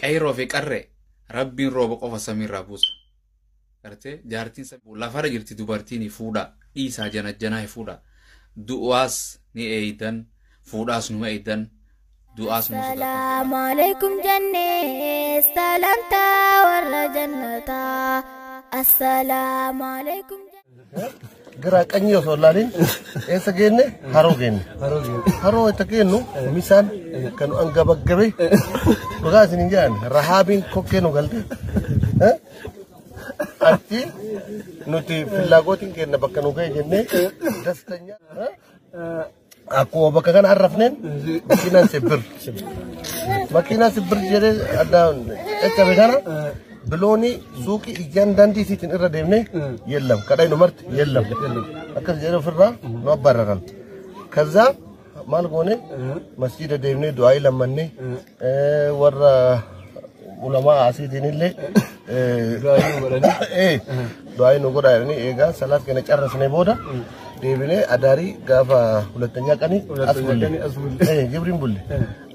Qeyroo fi qarree rabbiin rooba qofa samiirraa buusa. Gartee jaartiin lafarra jirti dubartiin fuudha dhiisaa janajjanaa fuudha. Du'aas ni eeydan fuudhaas numa eeydan du'aas numa sodaatan. Salaamu alaikum jennee salaamtaa warra jannataa. Assalaamu alaikum. ግራ ቀኝ osoo ilaalin eessa geenne haroo geenne. Haroo itti geennu misaan kan nu angabaggabe dhugaa isin hin jedhan rahaabiin kokkee nu galte. Achi nuti fillaagotiin kenna bakka nu ga'e jennee dastanya akkuma bakka kana arrafneen makiinaan sibbir. Makiinaan sibbir jedhee addaan caccabe kana biloonii suuqii ijaan daandii isiitiin irra deemnee yeellam kadhaa nu marti yeellam akkas jedhee ofirraa nu abbaarraran. ከዛ maal goone masjiida deemnee du'aayii lammannee warra ulamaa asiitiin illee du'aayii nu godhaa jedhanii eegaa salaat keenya carrasnee booda deebinee adaarii gaafa ሁለተኛ ቀኒ as bulle gibriin bulle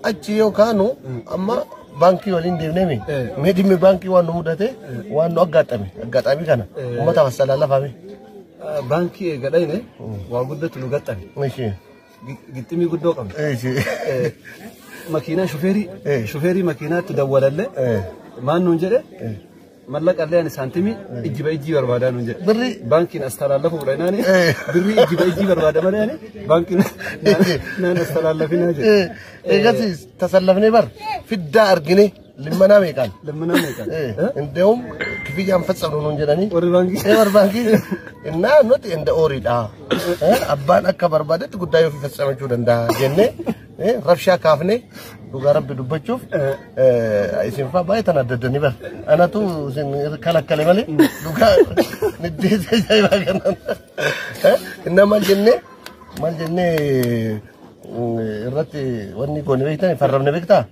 achi yoo kaanu amma baankii waliin deemnee mee dhimmi baankii waan nu mudate waan nu aggaxame aggaxamii kana uummataaf asalaallafame. Baankii eega dhayne waa guddatu nu gaxxame. Gixximii guddoo qabna. Makiinaa shufeerii shufeerii makiinaatti dawwalallee maal nuun jedhe mallaqa illee ani saantimii ijji ba ijji barbaadaa nuun jedhe. Birrii Baankiin as talaallafuu fudhanaani birrii ijji ba ijji barbaada malee ani baankiin naan as talaallafinaa jedhe. Eegas tasallafnee bar fiddaa argine limmanaa meeqaan. Lammanaa meeqaan? እንደውም ክፍያ አንፈጸምኑ nuun jedhanii. Warri baankii. Warri baankii እና nuti እንደ ኦሪidha. Abbaan akka barbaadetti guddaa yoo faffacamachuu danda'a jennee rabshaa kaafnee dhugaa rabbi dubbachuuf isin fa'aa baay'ee tan adda addanii bar. Anatu isin kalakkale malee dhugaa niddeessa ajaa'ibaa kanaan. እና maal jennee irratti wanni goone beektan farramne beektaa?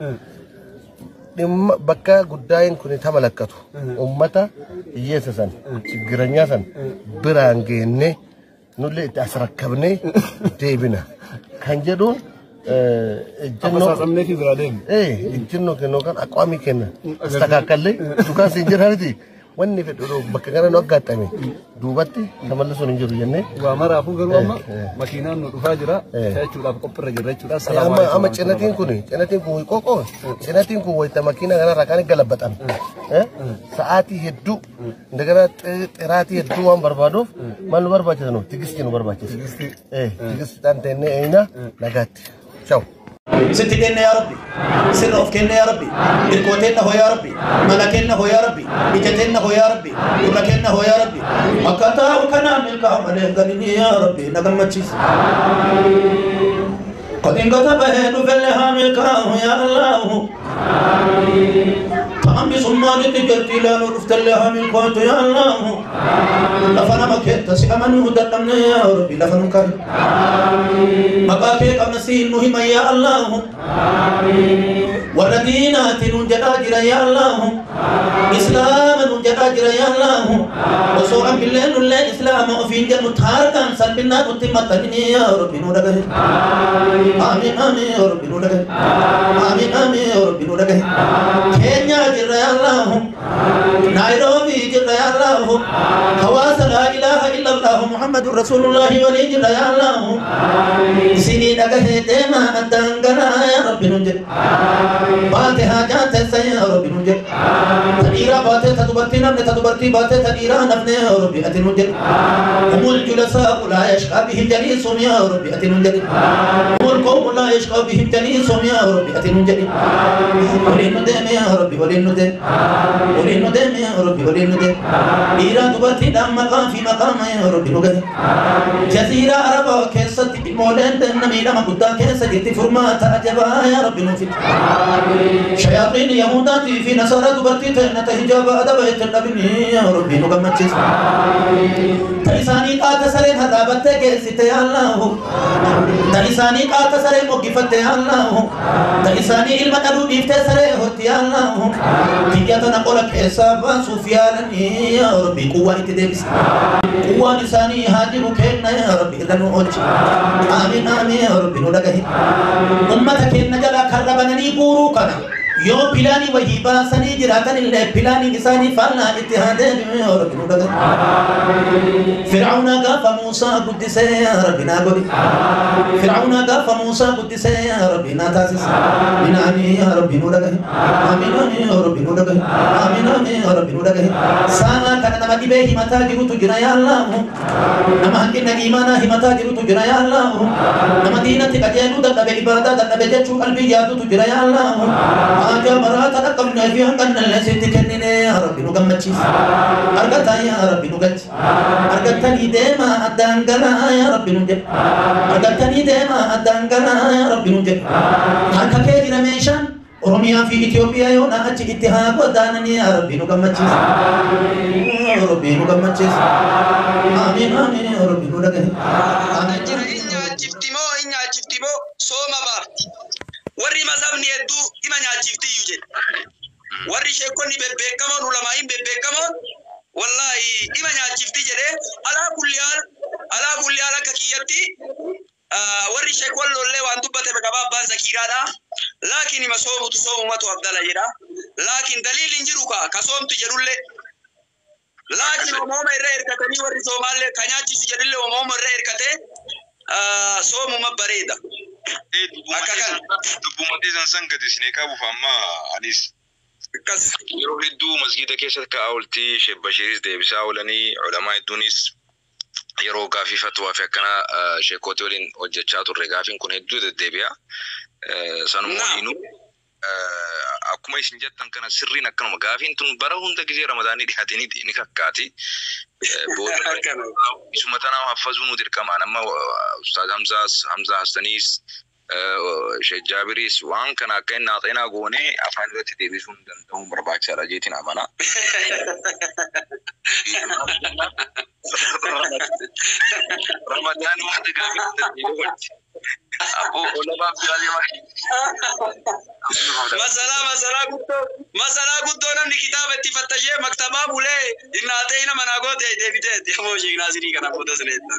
Dhimma bakka guddaa'in kun tamalakkatu ummata hiyyeessa san chiggiranyaa san biraan geenne nullee itti as rakkabnee deebina kan jedhuun ejjennoo Afasaasamnee fi biraa deemne. Ejjennoo kennu kan aqwaamii kenna astakaakkallee dhugaan siin jira miti wanni fedhu bakka kana nu aggaxame duubatti tamallisuun hin jiru jennee. Waa maraafuu garuu amma makiinaan nu dhufaa jira fe'achuudhaaf qophiirra jirra jechuudha. Amma cinatiin kun qoqqoo cinatiin kun wayita makiinaa kanarraa kan galabbatan sa'aatii hedduu እንደገና xiraatii hedduu waan barbaaduuf maal nu barbaachisa nu tigistii nu barbaachisa. Tigistii dhaan teennee eeyna nagaatti. Ciao. Sitti kenne yaa Rabbi, sirra of kenne yaa Rabbi, irkooteenna hoo yaa Rabbi, mala kenna hoo yaa Rabbi, ija teenna hoo yaa Rabbi, gurra kenna hoo yaa Rabbi, akka taa'u kanaa milkaa'u malee galini yaa Rabbi na gammachiisa. Qadiin gata bahee dhufellee haa milkaa'u yaa Allahu. Ta'ambi summaanitti jarti ilaaluu dhuftallee haa milkaa'u yaa Allahu. Lafa nama keetta si amanuu dadhabne yaa Rabbi lafa nu kare. Maqaa kee qabna siin nu hima yaa Allahu. Warra diinaati nuun jedhaa jira yaa Allahu. Islaama nuun jedhaa jira yaa Allahu. Osoo ambillee nullee islaama ofiin jennu taarkaan salphinaa nutti maxxanini yaa Rabbi nu dhagahe. Amiin amiin yaa Rabbi nu dhagahe. Amiin amiin yaa Rabbi nu dhagahe. Keenyaa jirra yaa Allahu. Naayiroobii jirra yaa Allahu. Hawaasa laa ilaaha illallahu Muhammadun Rasuulullaahi walii jirra yaa Allahu. Isinii dhagahee deemaa addaan galaa yaa Rabbi nuun jedhe. Baate haajaa teessa yaa Rabbi nuun jedhe. Ta dhiiraa baatee ta dubartii nafne ta dubartii baatee ta dhiiraa nafne yaa Rabbi ati nuun jedhe. هم الجلساء لا يشقى بهم جليسهم يا ربي أتي نون jedhe. هم القوم لا يشقى بهم جليسهم يا ربي أتي nuun jedhe. Waliin nu deeme yaa Rabbi waliin nu deeme. Waliin nu deeme yaa Rabbi waliin nu deeme. Dhiiraa dubartiidhaan maqaa fi maqaama yaa Rabbi nu gahe. Jaziiraa Arabaa keessatti ilmooleen teenna miidhama guddaa keessa jirti furmaata ajabaa yaa Rabbi nu fidi. Shayaaxiin Yahudaatii fi Nasaaraa dubartii teenna ta hijaaba adaba itti hin dhabini yaa Rabbi nu gammachiisa. Ta isaanii qaata sareen harraabattee geessite yaa Allahu. Ta isaanii qaata sareen moggifatte yaa Allahu. Ta isaanii ilma dhaluu dhiiftee saree horti yaa Allahu. Biyya tana qola keessaa baasuuf yaalanii yaa Rabbi quwwaa itti deebisi. Quwwaan isaanii haa jiru kenna yaa Rabbi irra nu oolchi. Amiin amiin yaa Rabbi nu dhagahi. Ummata keenya jalaa karra bananii guuruu kana. Yoo pilaanii wahii baasanii jiraatan illee pilaaniin isaanii faallaa itti haa deebi'u yaa Rabbi nu dhagahi. Fir'auna gaafa Muusaa guddisee yaa Rabbi naa godhi. Fir'auna gaafa Muusaa guddisee yaa Rabbi naa taasisi. Minaanii yaa Rabbi nu dhagahi. Amiin amiin yaa Rabbi nu dhagahi. Amiin amiin yaa Rabbi nu dhagahi. Saanaa kana nama dhibee himataa jirutu jira yaa Allahu. Nama hanqina iimaanaa himataa jirutu jira yaa Allahu. Nama diinatti qajeeluu dadhabe ibaadaa dadhabe jechuu qalbii yaadutu jira yaa Allahu. Haajaa maraata dhaqqabnee fi hanqannallee sitti kennine yaa Rabbi nu gammachiisi. Argataa yaa Rabbi nu galchi. Argattanii deemaa addaan galaa yaa Rabbi nu jedhe. Argattanii deemaa addaan galaa yaa Rabbi nu jedhe. Harka kee jira meeshaan Oromiyaa fi Itoophiyaa yoo na achi itti haa godaananii yaa Rabbi nu gammachiisi. Yaa Rabbi nu gammachiisi. Amiin amiin yaa Rabbi nu dhagahi. Amiin. Jira hin nyaachifti moo hin nyaachifti moo sooma baafti. Warri mazhabni hedduu ima nyaachifti iyyuu jedhe. Warri sheekonni bebbeekamoon ulamaa'iin bebbeekamoon wallaahi ima nyaachifti jedhee alaa kulli haal alaa kulli haal akka kiyyatti warri sheekon lollee waan dubbatame qaba abbaan zakiiraadha. Laakiin ima soomutu soomumatu afdala jedha. Laakiin daliilli hin jiru ka soomtu jedhullee. Laakiin omooma irra hirkatanii warri soomaallee ka nyaachisu jedhullee omooma irra hirkatee soomuma bareeda. Akka kana. Dubbumatti isaan san gadi isinii qabuuf amma anis Akkas. yeroo hedduu masgiida keessatti ka'aa oolti Sheekh Bashiiris deebisaa oolanii ulamaa hedduunis yeroo gaafii fatwaa fi akkana sheekootii waliin hojjechaa turre gaafiin kun hedduu deddeebi'a. Sanuma Naam. waliinuu akkuma isin jettan kana sirriin akkanuma gaafiin tun bara hunda gisee ramadaanii dhiyaatanii ni kakkaati. Booda Akkana. isuma tanaaf haffazuu nu dirqamaan amma Ustaaz Hamzaas Hamzaa Hassaniis Sheekh Jaabiris waan kana akka inni naaxeenaa goonee afaan irratti deebisuun danda'uun barbaachisaadha jeetiin amana. Ramadaan hunda gaafii deddeebi'u. Abboo olamaa biraa Masalaa guddoo namni kitaaba itti fattashee maktabaa bulee innaatee nama naa goote deebiteeti. Ammoo Sheekh Naasirii kana booda sineetta.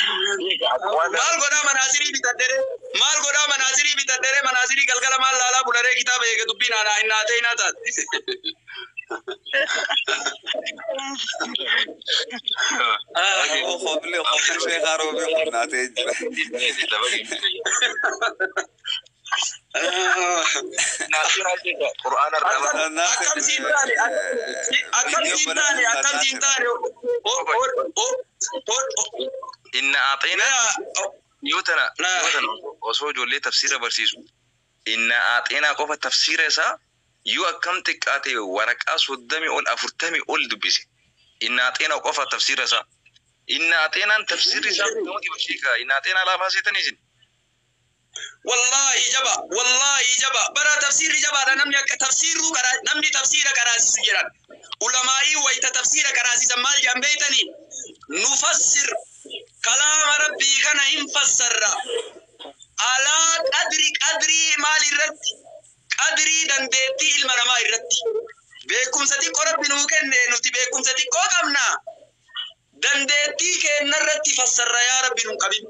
Maal godhaa manaasirii bitadheree maal godhaa manaasirii bitadheree manaasirii galgala maal laalaa bularee kitaaba eege dubbiin haadhaa innaatee hinaa taate. Qobli qobli sheekhaa roobii qonnaatee jira. Qur'aana irraa Akkam siin taane akkam siin taane akkam siin taane inna aaxeenaa yoo tana yoo tana osoo ijoollee tafsiira barsiisu inna aaxeenaa qofa tafsiira isaa yoo akkam xiqqaate waraqaa 30 ol 40 ol dubbise inna aaxeenaa qofa tafsiira isaa inna aaxeenaan tafsiirri isaa namatti bashiika inna aaxeenaa laafaa seetanii isin. Wallahi jaba wallahi jaba bara tafsiirri jabaadha namni akka tafsiiruu karaa namni tafsiira karaasisu jedhan ulamaa'ii wayita tafsiira karaasisan maal jedhan beeytanii nufassir kalaama rabbii kana hin fassarra alaa qadri qadrii maal irratti qadrii dandeettii ilma namaa irratti beekumsa xiqqoo rabbi nuu kenne nuti beekumsa xiqqoo qabna dandeettii keenna irratti fassarra yaa rabbi nun qabin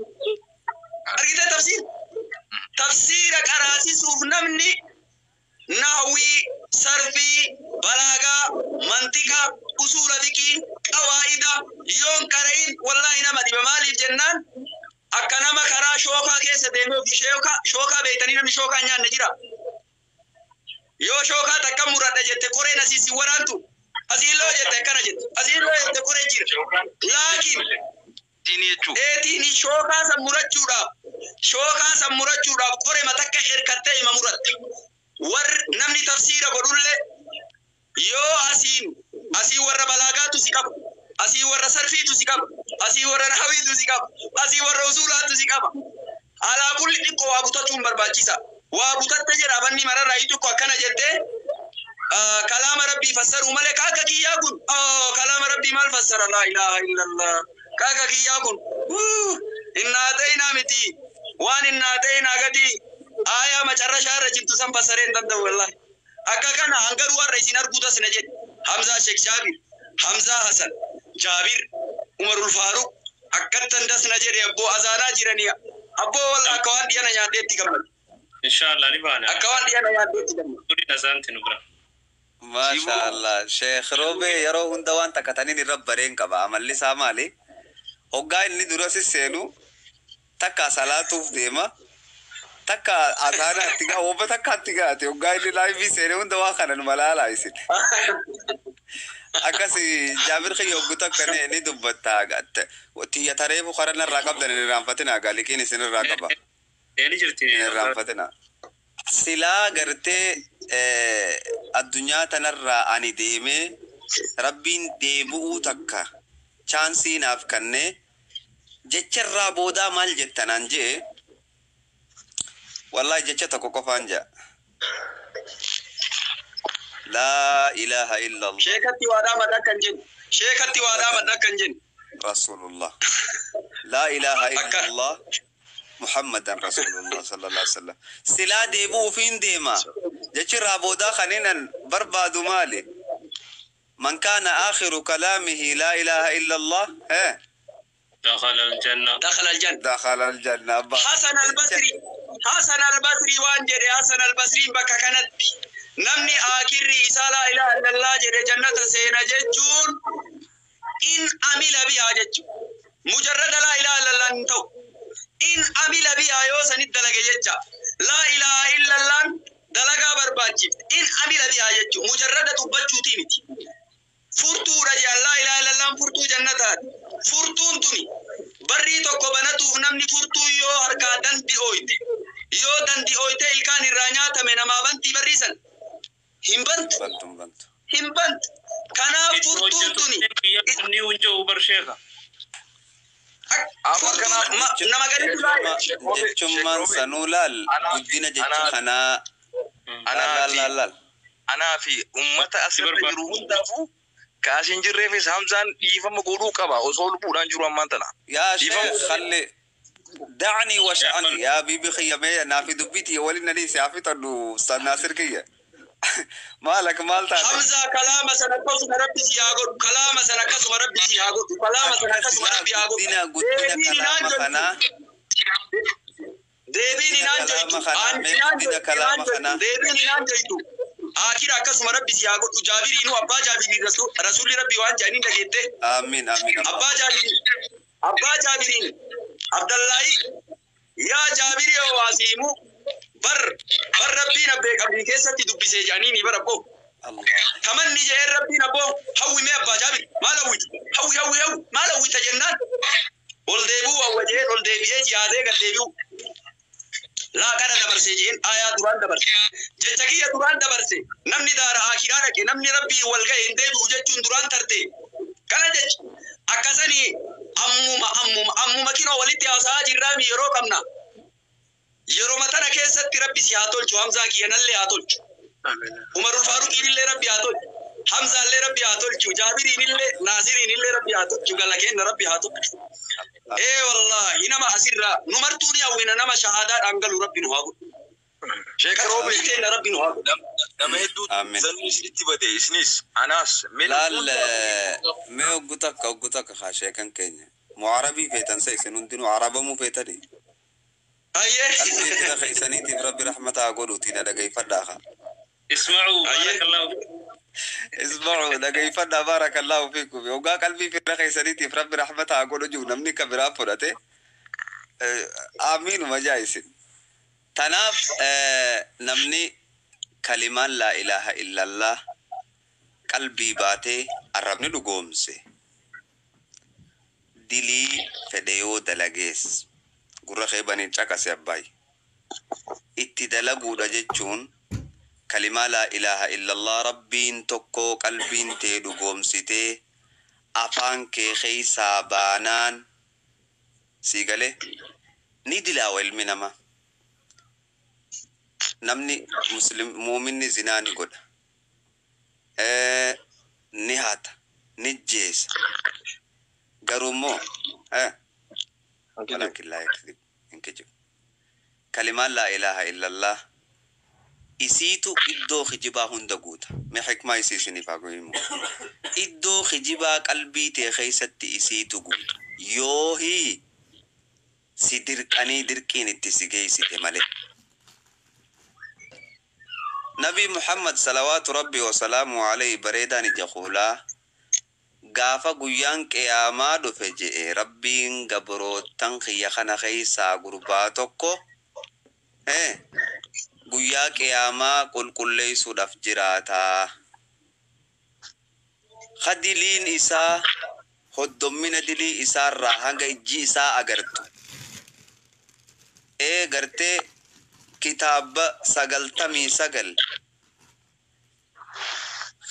argitee tafsiir tafsiira qaraasisuuf namni naawwii sarfii balaagaa mantiqa usuula fiqii qawaa'ida yoon qara'in wallaahi nama dhiba maaliif jennaan akka nama karaa shookaa keessa deemee ofii shookaa beeytanii namni shookaa hin nyaanne jira yoo shookaa takka muradha jette qoreen asii si waraantu asii loo jette akkana jette asii loo jette qoreen jira laakiin Diinii jechuun eetiin shookaa san murachuudhaaf shookaa san murachuudhaaf qorema takka hirkattee hima muratte warri namni tafsiira godhullee yoo asiin asii warra balaagaatu si qaba asii warra sarfiitu si qaba asii warra nahwiitu si qaba asii warra usuulaatu si qaba alaa kulli xiqqoo waa butachuun barbaachisa waa butatte jedha abanni mararraa xiqqoo akkana jettee kalaama rabbii fassaruu malee kaaka kiyyaa kun kalaama rabbii maal fassara laa ilaaha illallah kaaka kiyyaa kun innaa ta'inaa miti waan innaa ta'inaa gadi aayaa macarrashaa irra jirtu san fassaree hin danda'u wallaahi akka kana hangaruu har'a isin arguu tasna jedhe Hamzaa Sheekh Jaabir Hamzaa Hasan Jaabir Umarul Faaruq akkattan dasna jedhe abboo azaanaa jiranii abboo walla akka waan dhiyana nyaadheetti gammadu. Inshallah ni baana. Akka waan dhiyana nyaadheetti gammadu. Turi azaanti nu bira. Maasha Allah. Sheekh Roobee yeroo hunda waan takka taniin irra bareen qaba. Amalli isaa maali? Hoggaa inni dura sisseenu takka salaatuuf deema. Takka azaana itti gaa wobba takka itti gaate hoggaa inni laayivii seene hunda waan kana nu malaalaa isin. Akkas Jaabir kiyya hoggu takka ni dubbatta. Tiyya tareefu karaa narraa qabdan hin irraanfatinaa gaaliqiin isin irraa qaba. Eeni jirti. Hin irraanfatinaa. Silaa gartee addunyaa tanarraa ani deemee rabbiin deebi'uu takka chaansii naaf kennee jecharraa boodaa maal jettanaan jee wallahi jecha tokko qofaan jea. Laa ilaaha illallah. Sheekatti waa dhaamadha akkan jennu. Sheekatti waa dhaamadha akkan jennu. Rasulullah. Laa ilaaha illallah. Muhammadan Rasulullah sallallahu alaihi wasallam. Silaa deebi'uufiin deema. Jechi irraa boodaa kaniinan barbaadu maali? Man kaana aakhiru kalaamihi laa ilaaha illallah. Dakhala aljanna. Dakhala aljanna. Dakhala aljanna. Hasan al-Basri. Hasan al-Basri waan jedhe Hasan al-Basriin bakka kanatti namni aakirri isaa laa ilaaha illallah jedhe jannata seena jechuun in amila bihaa jechuudha. Mujarrada laa ilaaha illallah hin ta'u. In amila bihaa yoo sanit dalage jecha laa ilaaha illallaan dalagaa barbaachifte in amila bihaa jechuudha. Mujarrada dubbachuutii miti. Furtuudha jedhan laa ilaaha illallaan furtuu jannataati. Furtuun tuni barrii tokko banatuuf namni furtuu yoo harkaa dandi ooyte yoo dandi ooyte ilkaan irraa nyaatame namaa bantii barriisan hin bantu. Hin bantu. Kanaaf furtuun tuni. Ni hunja'u bar sheeka. Nama gadi Jechummaan sanuu laal guddina jecha kanaa laal laal laal. Anaa fi uummata asirra jiru hundaafuu kaasiin jirreefis Hamzaan dhiifama godhuu qaba osoo lubbuudhaan jiru ammaan tana. Yaa sheekh khalli dacnii wa sha'anii yaa bibi kiyya mee naa fi dubbitii waliin nalii si hafitadhu Ustaz Naasir kiyya. Maalak maal taate? Hamza kalaama sana akkasuma rabbi si haa godhu kalaama sana akkasuma rabbi si haa godhu kalaama sana akkasuma rabbi haa godhu. Guddina kalaama kanaa. Deebiin hinaan joytu. Deebiin hinaan joytu. Akira akkasuma rabbi si haa godhu Jaabiriinuu abbaa Jaabirii rasuulli rabbi waan jedhaniin dhageette. Amiin amiin. Abbaa Jaabirii abbaa Jaabiriin Abdallahi yaa Jaabirii yoo waasiimu bar bar rabbiin abbee qabrii keessatti dubbisee jedhanii bara abboo. Tamanni jedheen rabbiin abboo hawwi mee abbaa Jaabir maal hawwita hawwi hawwi hawwi maal hawwita jennaan ol deebi'uu hawwa jedheen ol deebi'ee jihaadee gad deebi'u. Laaqana dabarsee jeen aayaa duraan dabarse. Jecha kiyya duraan dabarse namni daara akiraa dhaqe namni rabbii wal ga'e hin deebi'u jechuun duraan tarte. Kana jecha akkasanii ammuma ammuma ammuma kinoo walitti haasa'aa jirraami yeroo qabna. Yeroo matana keessatti rabbi si haa tolchu Hamzaa kiyya nallee haa tolchu. Umarul Faaruqiin illee rabbi haa tolchu. Hamzaallee rabbi haa tolchu. Jaabiriin illee Naasiriin illee rabbi haa tolchu. Galakeenna rabbi haa tolchu. Ee wallahi nama asirraa nu martuu ni hawwina nama shahaadaadhaan galu rabbi nu haa godhu. Sheekh Roobee Keenya rabbi nu haa godhu. Nama hedduu zanni isinitti bade isinis anaas Laal mee hoggu takka haa sheekan keenya. Mu'arabii feetan sa isin hundinuu arabamuu feetani. Ayyee. Qalbii fira keessaniitiif rabbi rahmata haa godhuutii na dhaggeeffadhaa haa. Isma'uu barakallahu. Isma'uu dhaggeeffadhaa barakallahu fiikum. Hoggaa qalbii fira keessaniitiif rabbi rahmata haa godhu jiru namni kan biraa fudhate amiinuma jaa isin. Tanaaf namni kalimaan laa ilaaha illallah qalbii baatee arrabni dhugoomse dilii fedhe yoo dalagees gurra kee baniin caqase abbaay itti dalaguudha jechuun kalimaa laa ilaaha illallah rabbiin tokko qalbiin tee dhugoomsitee afaan kee keeysaa baanaan sii galee ni dilaawa ilmi namaa. Namni muslim muuminni zinaa ni godha. Ni hata, ni jeesa. Garuu immoo walaakin laa yakzib hin kijibu. Kalimaan laa ilaaha illallah Isiitu iddoo kijibaa hunda guuta. Mee hikmaa isii isiniif haa himu. Iddoo kijibaa qalbii tee keessatti isiitu guuta. Yoo hii si dirqanii dirqiin itti si geessite malee. Nabi Muhammad salawaatu rabbi wasalaamu alayhi bareedaan ija kuulaa gaafa guyyaan qiyaamaa dhufe je'e rabbiin gabroottan kiyya kana keessaa gurbaa tokko guyyaa qiyaamaa qulqulleessuudhaaf jiraataa. Kadiliin isaa hoddommina dilii isaarraa hanga ijji isaa agartu. Gartee kitaaba 99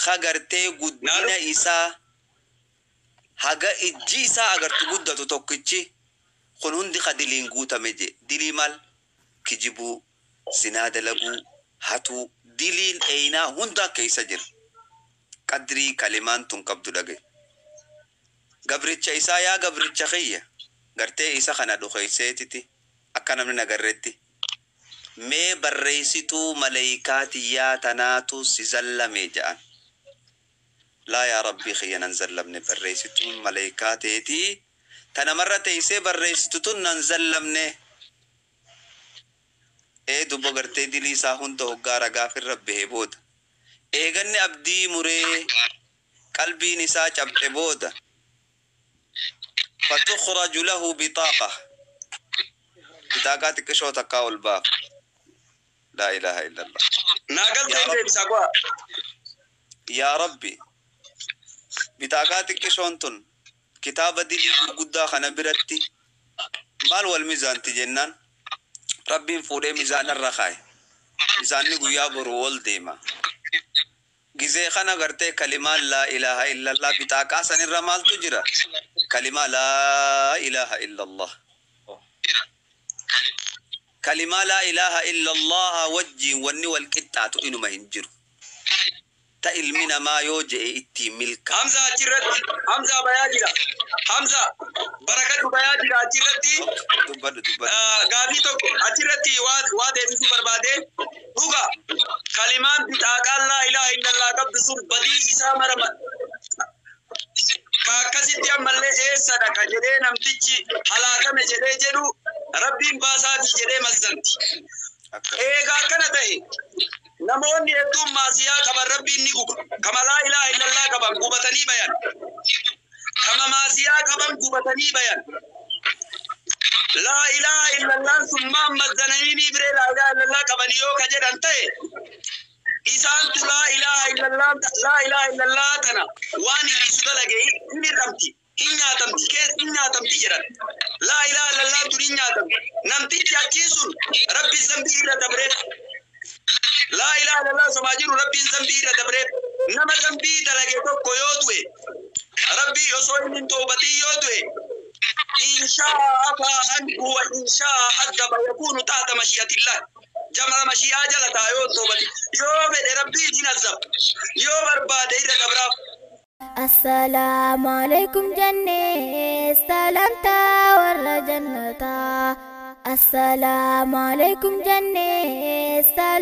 ka gartee guddina isaa haga ijji isaa agartu guddatu tokkichi kun hundi ka diliin guutame je. Dilii maal? Kijibuu, sinaa dalaguu, hatuu, diliin eenaa hunda keessa jira. Qadrii kalimaan tun qabdu dhagaye. Gabricha isaa yaa gabricha kiyya gartee isa kana dhukeesseetiti akka namni nagarreetti. Mee barreessituu malaayikaa tiyyaa tanaatu si zallame jedhan. Laa yaa rabbii kiyya nan zallamne barreessituun malaayikaa teetii tanamarra teessee barreessitu tun nan zallamne. Dubbo gartee dilii isaa hunda hoggaa ragaafirra bahee booda. Eeganni abdii muree qalbiin isaa cabxe booda. Fatukhraju lahu bitaaqa. Bitaaqaa xiqqishoo takkaa ol baaf. Laa ilaaha illallah. Yaa Rabbi, bitaaqaa xiqqishoon tun kitaaba dilii gurguddaa kana biratti maal wal mizaanti jennaan Rabbiin fuudhee mizaanarra kaaye. Mizaanni guyyaa boru ol deema. Gizee kana gartee kalimaan laa ilaaha illallah bitaaqaa sanirra maaltu jira? Kalimaa laa ilaaha illallah. Kalimaa laa ilaaha illallah wajjiin wanni wal qixxaatu inuma hin jiru. Ta ilmi namaa yoo je'e ittiin milka. Hamza achirratti, Hamza bayaa jira. Hamza barakatu bayaa jira achirratti. Dubbadhu dubbadhu. Gaafii tokko achirratti waa deebisuu barbaade dhuga kalimaan bitaaqaan laa ilaaha illallah qabdu sun badii isaa mara ka akkasitti ammallee eessa dhaqa jedhee namtichi halaakame jedhee jedhu rabbiin baasaatii jedhee mazzanti. Eegaa akkana ta'e namoonni hedduun maasiyaa qaban rabbiin ni guba. Kama laa ilaaha illallah qaban gubatanii bayan. Kama maasiyaa qaban gubatanii bayan. Laa ilaaha illallaan sun maan mazzananii biree laa ilaaha illallah qaban yoo ka jedhan ta'e isaantu laa ilaaha illallah laa ilaaha illallah tana waan hir'isu dalage hin hir'amti. Hin nyaatamti keessa hin nyaatamti jedhan. Laa ilaaha illallah tun hin nyaatamti. Namtichi achii sun rabbi zambii irra dabreef. Laa ilaaha illallah somaa jiru rabbiin zambii irra dabreef. Nama zambii dalage tokko yoo du'e rabbii osoo inni hin toobatin yoo du'e in shaa afaa anhu wa in shaa addaba yakuunu taata mashii'atillah. Jamaa mashii'aa jala taa yoo toobate yoo fedhe rabbiin hin azaba yoo barbaade irra dabraaf. Assalaamu alaikum jennee salamtaa warra jannataa. Assalaamu alaikum jennee salamtaa.